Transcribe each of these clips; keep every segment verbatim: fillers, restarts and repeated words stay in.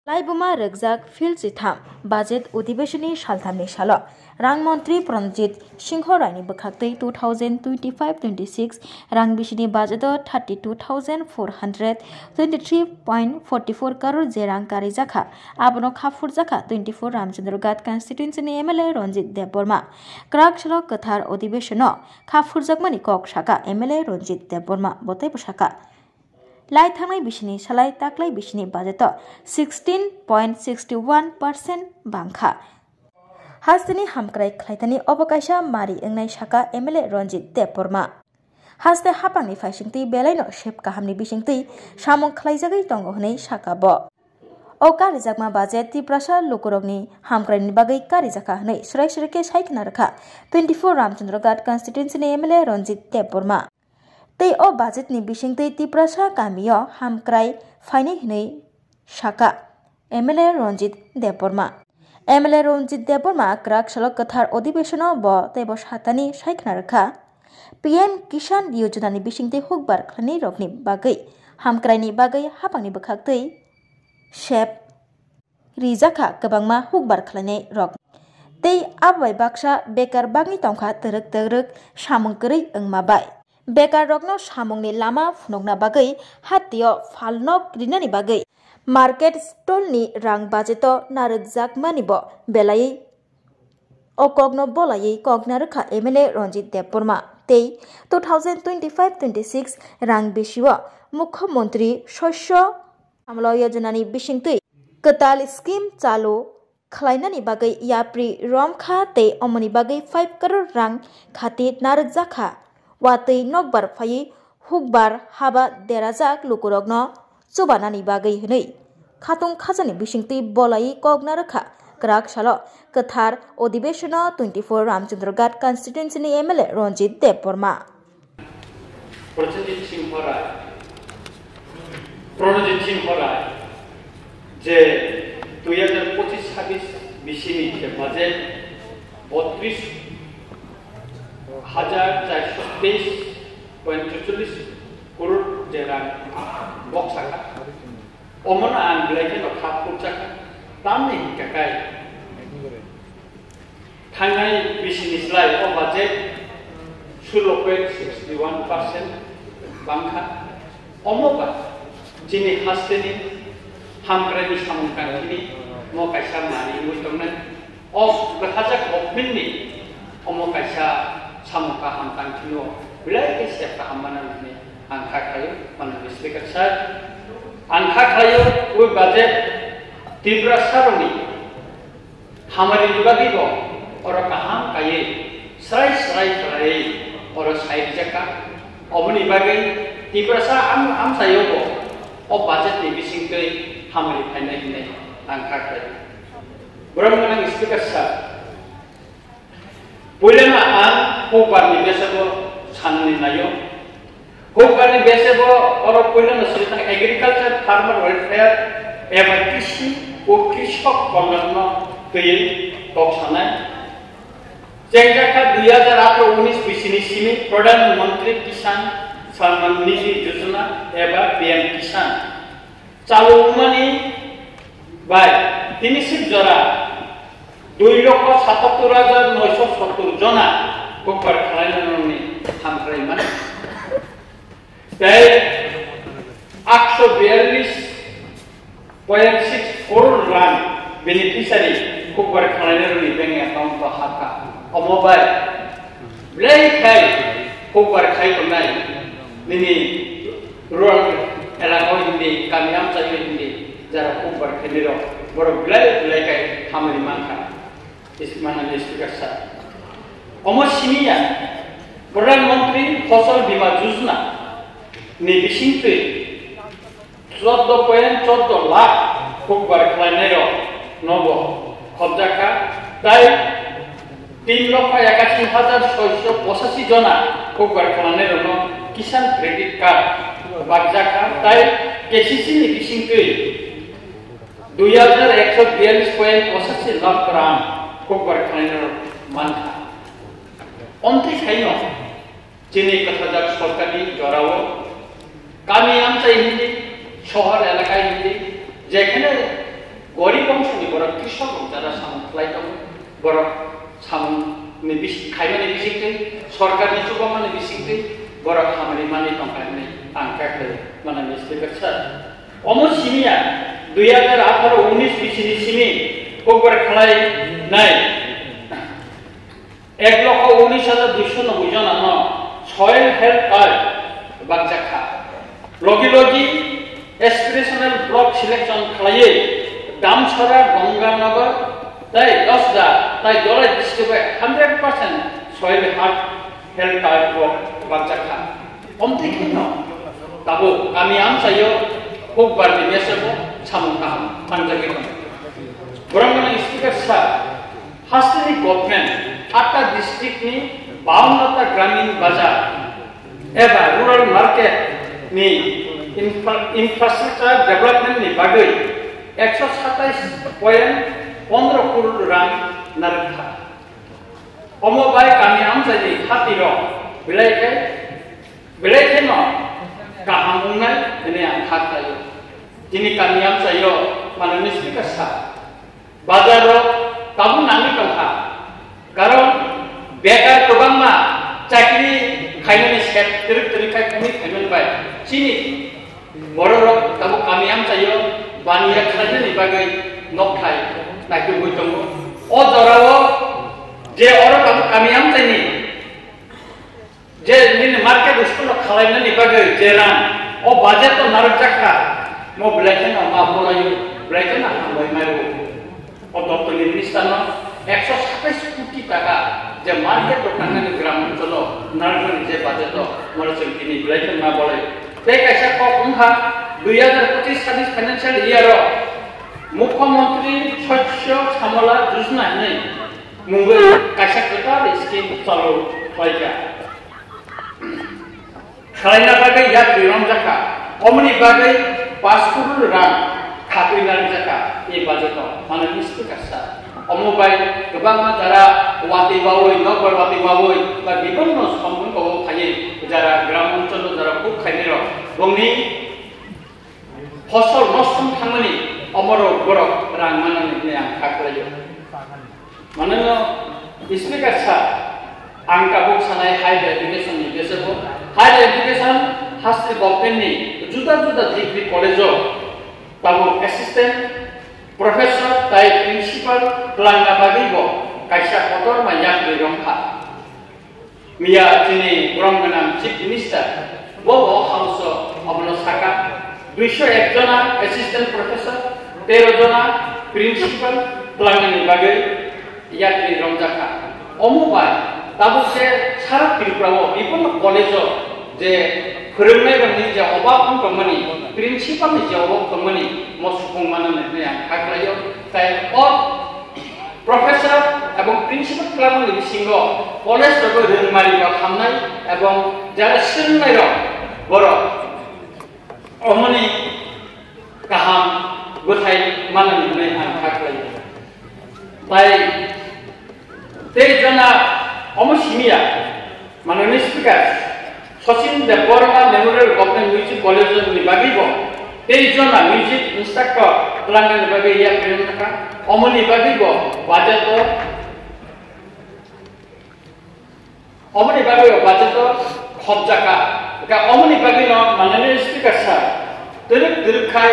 Laibuma rwkjak Phil chitham budget odhibeshonni salthamni salo Rang Montri Pranjit Singho Raini bwkhaktwi two thousand twenty-five twenty-six rang bisini budget o thirty two thousand four hundred twenty three point forty four crore je rang karijakha, abono khaphurjakha twenty four Ramchandra Ghat constituency ni M L A Ranjit Debbarma. Kwrak salo kwthar odhibeshono khaphurjakmani kok saka M L A Ranjit Debbarma, bo teibo saka. Lai thangnai bisini salai taklai bisini budget o sixteen point sixty one percent bangkha. Hasteni hamkrai khlaitani obo kaisa mari wngnai saka M L A Ranjit Debbarma. Haste hapangni phaisingtwi belaino sep kahamni bisingtwi samung khlaijagwi tongo hwnwi saka bo. O karijakma budget Tiprasa lukurokni hamkraini bagwi karijakha hwnwi swrai swrai khe saikhwna rwkha twenty four Ramchandra Ghat constituency ni M L A Ranjit Debbarma. Tei o budget ni bisingtwi Tiprasa kamio hamkrai phainai hwnwi saka M L A Ranjit Debbarma. M L A Ranjit Debbarma kwrak salo kwthar odhibeshono bo teibo satani saikhwna rwkha P M Kisan Yojana ni bisingtwi hukbar khlainai rokni bagwi hamkraini bagwi hapangni bwkhaktwi sep rijakha kwbangma hukbar khlainai rok. Tei abo bai baksa bekar bagwi tongkha twrwk twrwk samung kwrwi wngma bai. Bekar rokno samungni lama phunukna bagwi hatio phalnok rinani bagwi market stall ni rang budget o narwkjakmani bo belai o kokno bolaiwi kokna rwkha M L A Ranjit Debbarma tei two thousand twenty-five twenty-six rang bisio Mukhyamantri Shasya Samala Yojana ni bisingtwi kwtal scheme chalu khlainani bagwi yapri romkha tei omoni bagwi five crore rang khati narwkjakha. Watwi nokbar phaiwi hukbar haba derajak lukurokno chubanani bagwi hwnwi khatung khajani bisingtwi bolai kokna rwkha kwrak salo kwthar odhibeshono twenty four Ramchandra Ghat constituency ni M L A Ranjit Debbarma. Pranajit Singh Rai, Pranajit Singh Rai, je dui hajar pochis sabis bisini je budget botris hajar charso teis point chuchollis crore je rang boksa kha. Omono ang belai kheno kha phurjakha, tamni hinkha khe thangnai bisini slai o budget sullo point sixty one percent bangkha. Omo ba chini hasteni hamkraini samung tangkhini mo kaisa mari wngwi tongnai. O kwthajak government ni omo kaisa samung kaham tangkhino belai khe sep kaham manani hwnwi ang kha khlaio, Manani Speaker sir. Ang kha khlaio, ui budget Tiprasa rokni hamari ni bagwi bo oro kaham kaiwi srai srai khlaiwi oro sai rijak kha. Oboni bagwi Tiprasa am-, amchaio bo o budget ni bisingtwi hamari phainai hwnwi ang kha khlaio. Borok gwnang Speaker sir, puilano ang hukbar ni bese bo sanani naio. Hukbar ni bese bo oro puilano swi thang agriculture, farmer welfare eba krisi o krishok konyan no twi kok sanai. Chengjak kha dui hajar atharo unis bisini simi Pradhan Mantri Kisan Samman Nidhi Yojana eba P M Kisan. Chalu wngmani bai tini sik jora dui lokho satattor hajar noisho sottor jona hukbar khlainani hamkrai mano. Tei aksho biyallis point six crore rang beneficiary hukbar khlainarokni bank account o hapkha. Omo bai belai khai hukbar khai tongnai nini rural elaka o hindi, kami amchai o hindi, jara hukbar khlainai rok, borok belai belai khai hamari mankha. Is-, Manani Speaker sir. Omo simi ya, Pradhan Mantri Fasal Bima Yojana ni bisingtwi chordo point chordo lakh hukbar khlainairok nobo khobjakha, tai tin lokho ekasi hajar soisho pochashi jona hukbar khlainairokno Kisan Credit Card bakjakha, tai K C C ni bisingtwi dui hajar ekso biyallis point pochashi lakh rang hukbar khlainairok mankha. Omtwi khaino, chini kwthajak sorkarni jorao kami amchai hindi, sohor elaka hindi, jekhene Sok jara samung khlai tongo, borok samung ni bis-, khaimani bisingtwi, sorkar ni chubamani bisingtwi, borok hamri mani tongkha hinwi ang kha khlai mano, Mister Speaker sir. Omo simi ya, dui hajar atharo unis bisini simi kokbar khlai nai. Ek lokho unis hajar duiso noboi jona no soil health card bakjak kha. Logi logi aspirational block selection khlaiwi Damchara, Ganganagar tei Dasda tei Dholai district bai hundred percent soil health, health card rok bakjak kha. Omtwi kheno tabuk kami amchaio kokbar ni message o samung kaham manjagwi tongo. Borok gwnang Speaker sir, hasteni government atta district ni bawanno ta gramin bazar eba rural market ni infra-, infrastructure development ni bagwi ekso satais point pondro crore rang narwk kha. Omo bai kami amchaini hati rok belai khe, belai kheno kaham wngnai hwnwi ang kha khlaio. Chini kami amchaio mano Speaker sir, bazar rok tabuk nangwi tongkha, karon bekar kwbangma chakri khainani set twrwk twrwk khai kami khaimani bai chini borok rok tabuk kami amchaio baniya khlainani bagwi nokthai naitugwi tongo. O jorao je oro tabuk kami amchaini je nini market school o khalainani bagwi je rang o budget o narwkjak kha, mo belai kheno ma bolai, belai kheno hambai mai rwo. O doptor ni minister no ekso satais koti taka je market o thangnani gram oncholo narwkmani je budget o moro chwng tini belai kheno ma bolai. Tei kaisa kok wngkha dui hajar pochis sabis financial year o Mukhyamantri Shasya Samala Yojana hinwi mungwi kaisa kwtal scheme chalu khlaikha. Khalaina bagwi yakri romjakha. Omoni bagwi pash crore rang khatwi narwkjakha e budget o, mano Speaker sir. Omo bai kwbangma jara watwi wawi, nokbar watwi wawi, ba bibonno sombongo phaiwi jara gram oncholo jara kuk khainai rok bongni phosol nosto wng thangmani omorok borok rang manani hinwi ang kha khlaio. Manono Speaker sir, ang tabuk sanai higher education ni bisingtwi. Higher education hasteni government ni juda juda degree college o tabuk assistant professor tai principal twlangna bagwi bo kaisa kotorma yakri romkha. Miya chini borom gwnang Chief Minister bo bo House o obono saka, duiso ek jona assistant professor, tero jona principal twlangnani bagwi yakri romjakha. Omo bai tabuk se sara Tripura o bibonno college o je phwrwngnai rokni je obab wng tongmani, principal ni je obab tongmani, mo supung manani hinwi ang kha khlaio. Tai o Professor ebong principal twlangmani bisingo college rogo rwngmari rok hamnai ebong jara swrwngnai rok borok omoni kaham bwthai manani hwnwi ang kha khlaio. Tai tei jona omo simiya Manani Speaker, Sachin Debbarma Memorial Government Music College ni bagwi bo tei jona music instructor twlangnani bagwi yakri wngkha. Omoni bagwi bo budget o, omoni bagwi bo budget o khopjakha. Ka omoni bagwi no Manani Speaker sir, twrwk twrwk khai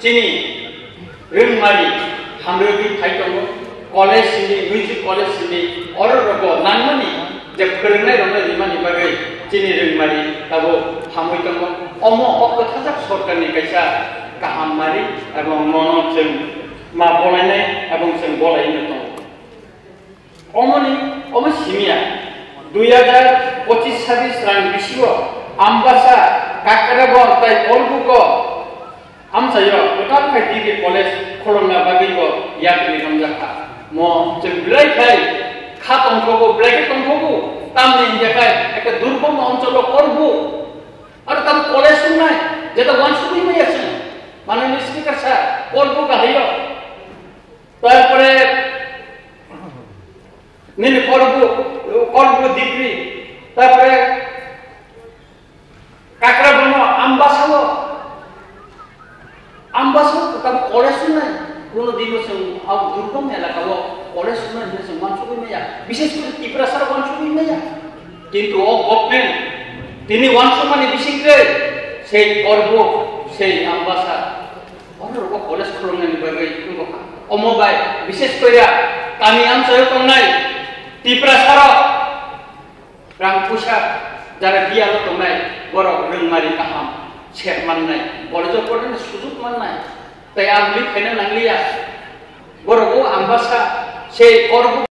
chini Rwngmani hamrwgwi phai tongo, college simi, music college simi, oro rogo nangmani je phwrwngnai rokno rimani bagwi chini rwngmani tabuk hamwi tongo. Omo o kwthajak sorkarni kaisa kaham mari, ebong mono chwng ma bolainai ebong chwng bolaino tongo. Omoni, omo simiya, dui hajar pochis sabis rang bisingo Ambasa, Kakrabon tai Kolbugo amchaio kwtal khai degree college khulumna bagwi bo yakni romjakha. Mo chwng belai khai kha tongthogo, belai khe tongthogo, tamni hinkhe khai ekta durbom oncholo Kolbu. Aro tam college wngnai, jeta wansugwi maya chwng. Manani Speaker sir, Kolbu gahaio. Tarpore nini Kolbu, Kolbu degree, tarpore Kakrabon o Ambasa o, Ambasa o tam college wngnai. Kuno dino chwng o durbang elaka o college sumani hwnwi chwng uansugwi maya, bishes kore Tiprasa rok uansugwi maya. Kintu o government tini uansukmani bisingtwi sei Korbo, sei Ambasa, borok rok o college khulumnani bagwi wngkha. Omo bai bishes kore kami amchaio tongnai Tiprasa rok rang puisa jara biyalo tongnai borok rwngmani kaham sep mannai, college o pornani sujuk mannai. Tai ang bini khaina nangliya. Borok o Ambasa sei Korbo